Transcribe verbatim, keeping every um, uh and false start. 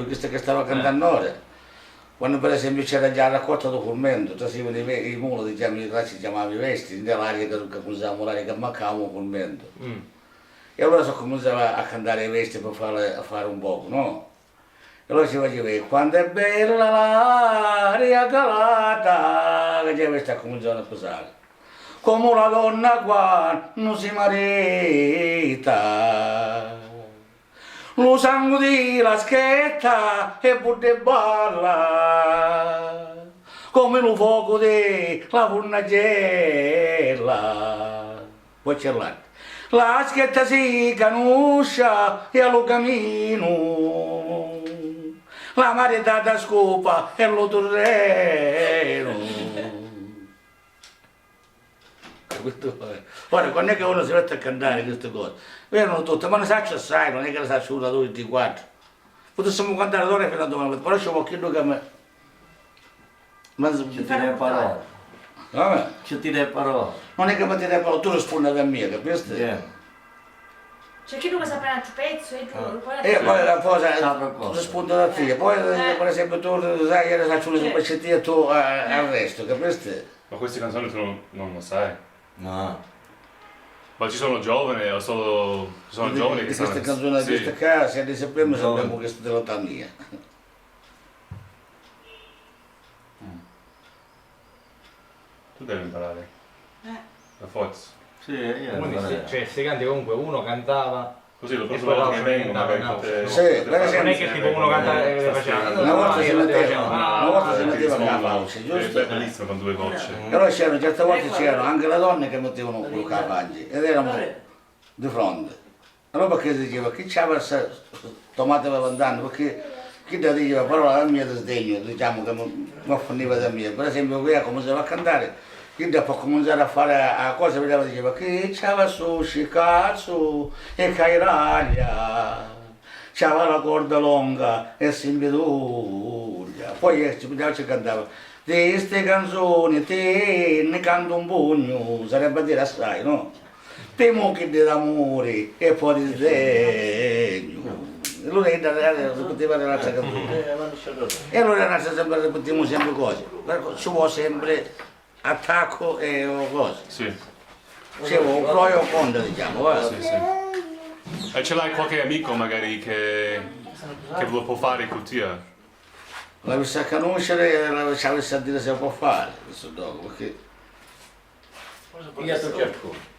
Chistu chi stava cantannu ora, quannu per esempiu c'era già a raccolta dû furmentu, trasivanu i ve-, i mula, diciamo, i tracci chiamavi vesti, nta l'aria ca, ca cuminzava a mulari, ca mancava un furmentu. E allora si cuminzava a cantari i vesti per fare, a fare un poco, no? E allora si faceva: "E quantu è bella l'aria calata", che già i vesti cuminzavano a pesare, "comu la donna quannu si marita, lu sangu di la schetta è buddu e balla, comu lu focu di la furnacella." Poi c'è l'altra: "La schetta si canuscia e a lu caminu, la maritata scupa e lu turrenu." Capito? Ora, quannu è che uno si mette a cantare queste cose? Vengono tutte, ma ne saccio assai, non è che ne saccio una, due, tre, quattro. Putessimo cantare d'ora fino a domani, però ci vuole chiddu che mi, mi... Ci tiene parola. Vabbè. Ci tiene parola. Non è che mi tiene parola, tu rispondi a mia, capisti? C'è chiddu che sapeva un altro pezzo e tu... E poi la cosa, rispondi a tia, poi per esempio tu sai, io ne saccio una semplicità e tu, eh, al resto, capisti? Ma queste canzoni tu non, non lo sai? No. Ma ci sono giovani, o solo, ci sono giovani che sanno queste canzoni, queste qua, se le sappiamo, sappiamo queste della Tania. Tu devi imparare. Eh. Per forza. Sì, io... Quindi, cioè, sti canti comunque uno cantava. Così, la prossima volta che vengo, magari con te. Sì, per esempio. Non è che tipo uno canta e faceva... Una volta si metteva, una volta si metteva con la fauci, giusto? È bellissimo con due gocce. Però c'erano, certe volte c'erano anche le donne che mettevano quello che avanti ed erano di fronte. Allora perché si diceva: "Chi ci ha perso, tomate per vant'anni", perché chi da diceva parola da mia di sdegno, diciamo che mi offendiva da mia. Per esempio, qui cominciava a cantare, chi da può cominciare a fare a cosa, vedeva, diceva: "Chi ci ha perso scicazzo e cairaglia, ci aveva la corda longa e si impiduglia." Poi, eh, ci, ci cantava: "Di ste canzoni ti ne canto un pugnu", sarebbe a dire assai, no? Pi mucchiddi d'amuri e poi di sdegnu. Allora idda ripeteva l'altra canzone. E allora noi sempre ripetiamo sempre cose. Ci vuole sempre attacco e cose. Sì. Ci vuole un pro e un contro, diciamo, va. Sì, sì. E ce l'hai qualche amico magari che, che lo può fare con te? L'avissi a conoscere, ci avessi a dire se può fare questo gioco, perché... Io ti cerco.